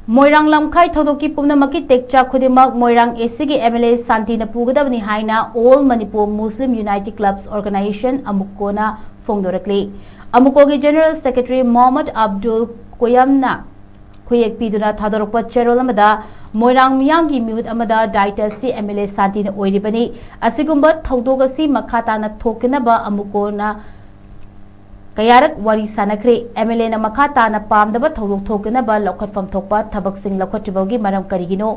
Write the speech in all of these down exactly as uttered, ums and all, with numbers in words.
ꯃꯣꯏꯔꯥꯡ ꯂꯝꯈꯥꯏ ꯊꯧꯗꯣꯛꯀꯤ ꯄꯨꯝꯅꯃꯛꯀꯤ ꯇꯦꯛꯆꯥꯛ ꯈꯨꯗꯤꯡꯃꯛ ꯃꯣꯏꯔꯥꯡ ꯑꯦꯁꯤꯒꯤ M L A ꯁꯥꯟꯇꯤꯅ ꯄꯨꯒꯗꯕꯅꯤ ꯍꯥꯏꯅ All Manipur Muslim Unity Clubs Organisation, ꯑꯃꯨꯀꯣꯅ ꯐꯣꯡꯗꯣꯔꯛꯂꯤ꯫ ꯑꯃꯨꯀꯣꯒꯤ ꯖꯦꯅꯔꯦꯜ ꯁꯦꯀ꯭ꯔꯦꯇꯔꯤ ꯃꯣꯍꯝꯃꯗ ꯑꯕꯗꯨꯜ ꯀꯣꯌꯝꯅ ꯈꯨꯌꯦꯛ ꯄꯤꯗꯨꯅ ꯊꯥꯗꯣꯔꯛꯄ ꯆꯦꯔꯣꯜ ꯑꯃꯗ, ꯃꯣꯏꯔꯥꯡ ꯃꯤꯌꯥꯝꯒꯤ ꯃꯤꯍꯨꯠ ꯑꯃꯗ ꯗꯥꯏꯇꯁꯁꯤ ꯑꯦꯝ ꯑꯦꯜ ꯑꯦ ꯁꯥꯟꯇꯤꯅ ꯑꯣꯏꯔꯤꯕꯅꯤ꯫ ꯑꯁꯤꯒꯨꯝꯕ ꯊꯧꯗꯣꯛ ꯑꯁꯤ ꯃꯈꯥ ꯇꯥꯅ ꯊꯣꯛꯇꯅꯕ ꯑꯃꯨꯀꯣꯅ ꯀꯌꯥꯔꯛ ꯋꯥꯔꯤ ꯁꯥꯟꯅꯈ꯭ꯔꯦ꯫ ꯑꯦꯝ ꯑꯦꯜ ꯑꯦꯅ ꯃꯈꯥ ꯇꯥꯅ ꯄꯥꯝꯗꯕ ꯊꯧꯗꯣꯛ ꯊꯣꯛꯇꯅꯕ ꯂꯧꯈꯠꯐꯝ ꯊꯣꯛꯄ ꯊꯕꯛꯁꯤꯡ ꯂꯧꯈꯠꯇ꯭ꯔꯤꯕꯒꯤ ꯃꯔꯝ ꯀꯔꯤꯒꯤꯅꯣ?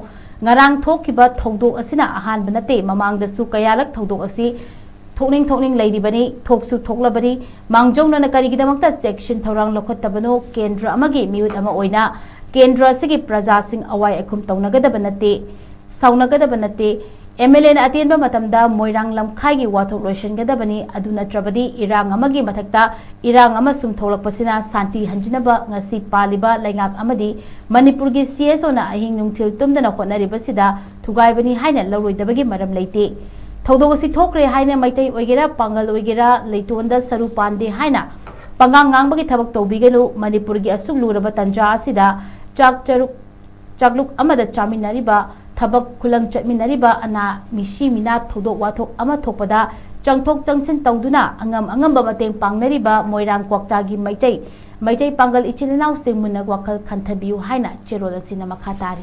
ꯉꯔꯥꯡ ꯊꯣꯛꯈꯤꯕ ꯊꯧꯗꯣꯛ ꯑꯁꯤꯅ ꯑꯍꯥꯟꯕ ꯅꯠꯇꯦ, ꯃꯃꯥꯡꯗꯁꯨ ꯀꯌꯥꯔꯛ ꯊꯧꯗꯣꯛ ꯑꯁꯤ ꯊꯣꯛꯅꯤꯡ ꯊꯣꯛꯅꯤꯡ ꯂꯩꯔꯤꯕꯅꯤ, ꯊꯣꯛꯁꯨ ꯊꯣꯛꯂꯕꯅꯤ꯫ ꯃꯥꯡꯖꯧꯅꯅ ꯀꯔꯤꯒꯤꯗꯃꯛꯇ ꯆꯦꯛꯁꯤꯟ ꯊꯧꯔꯥꯡ ꯂꯧꯈꯠꯇꯕꯅꯣ? ꯀꯦꯟꯗ꯭ꯔ ꯑꯃꯒꯤ ꯃꯤꯍꯨꯠ ꯑꯃ ꯑꯣꯏꯅ ꯀꯦꯟꯗ꯭ꯔ ꯑꯁꯤꯒꯤ ꯄ꯭ꯔꯖꯥꯁꯤꯡ ꯑꯋꯥꯏ ꯑꯈꯨꯝ ꯇꯧꯅꯒꯗꯕ ꯅꯠꯇꯦ, ꯁꯥꯎꯅꯒꯗꯕ ꯅꯠꯇꯦ꯫ ꯑꯦꯝ ꯑꯦꯜ ꯑꯦꯅ ꯑꯇꯦꯟꯕ ꯃꯇꯝꯗ ꯃꯣꯏꯔꯥꯡ ꯂꯝꯈꯥꯏꯒꯤ ꯋꯥꯊꯣꯛ ꯂꯣꯏꯁꯤꯟꯒꯗꯕꯅꯤ, ꯑꯗꯨ ꯅꯠꯇ꯭ꯔꯕꯗꯤ ꯏꯔꯥꯡ ꯑꯃꯒꯤ ꯃꯊꯛꯇ ꯏꯔꯥꯡ ꯑꯃ ꯁꯨꯝ ꯊꯣꯛꯂꯛꯄꯁꯤꯅ ꯁꯥꯟꯇꯤ ꯍꯟꯖꯤꯟꯅꯕ ꯉꯁꯤ ꯄꯥꯜꯂꯤꯕ ꯂꯩꯉꯥꯛ ꯑꯃꯗꯤ ꯃꯅꯤꯄꯨꯔꯒꯤ ꯁꯤ ꯑꯦꯁ ꯑꯣꯅ ꯑꯍꯤꯡ ꯅꯨꯡꯊꯤꯜ ꯇꯨꯝꯗꯅ ꯍꯣꯠꯅꯔꯤꯕꯁꯤꯗ ꯊꯨꯒꯥꯏꯕꯅꯤ ꯍꯥꯏꯅ ꯂꯧꯔꯣꯏꯗꯕꯒꯤ ꯃꯔꯝ ꯂꯩꯇꯦ꯫ ꯊꯧꯗꯣꯛ ꯑꯁꯤ ꯊꯣꯛꯈ꯭ꯔꯦ ꯍꯥꯏꯅ ꯃꯩꯇꯩ ꯑꯣꯏꯒꯦꯔꯥ, ꯄꯥꯡꯒꯜ ꯑꯣꯏꯒꯦꯔꯥ, ꯂꯩꯇꯣꯟꯗ ꯁꯔꯨ ꯄꯥꯟꯗꯦ ꯍꯥꯏꯅ ꯄꯉꯥꯡ ꯉꯥꯡꯕꯒꯤ ꯊꯕꯛ ꯇꯧꯕꯤꯒꯅꯨ꯫ ꯃꯅꯤꯄꯨꯔꯒꯤ ꯑꯁꯨꯛ ꯂꯨꯔꯕ ꯇꯟꯖꯥ ꯑꯁꯤꯗ ꯆꯥꯛ ꯆꯔꯨꯛ, ꯆꯥꯛꯂꯨꯛ ꯑꯃꯗ ꯆꯥꯃꯤꯟꯅꯔꯤꯕ, ꯊꯕꯛ ꯈꯨꯂꯪ ꯆꯠꯃꯤꯟꯅꯔꯤꯕ ꯑꯅꯥ ꯃꯤꯁꯤ ꯃꯤꯅꯥ ꯊꯧꯗꯣꯛ ꯋꯥꯊꯣꯛ ꯑꯃ ꯊꯣꯛꯄꯗ ꯆꯪꯊꯣꯛ ꯆꯪꯁꯤꯟ ꯇꯧꯗꯨꯅ ꯑꯉꯝ ꯑꯉꯝꯕ ꯃꯇꯦꯡ ꯄꯥꯡꯅꯔꯤꯕ ꯃꯣꯏꯔꯥꯡ ꯀ꯭ꯋꯥꯛꯇꯥꯒꯤ ꯃꯩꯇꯩ, ꯃꯩꯇꯩ ꯄꯥꯡꯒꯜ ꯏꯆꯤꯜ ꯏꯅꯥꯎꯁꯤꯡ ꯃꯨꯟꯅ ꯋꯥꯈꯜ ꯈꯟꯊꯕꯤꯌꯨ ꯍꯥꯏꯅ ꯆꯦꯔꯣꯜ ꯑꯁꯤꯅ ꯃꯈꯥ ꯇꯥꯔꯤ꯫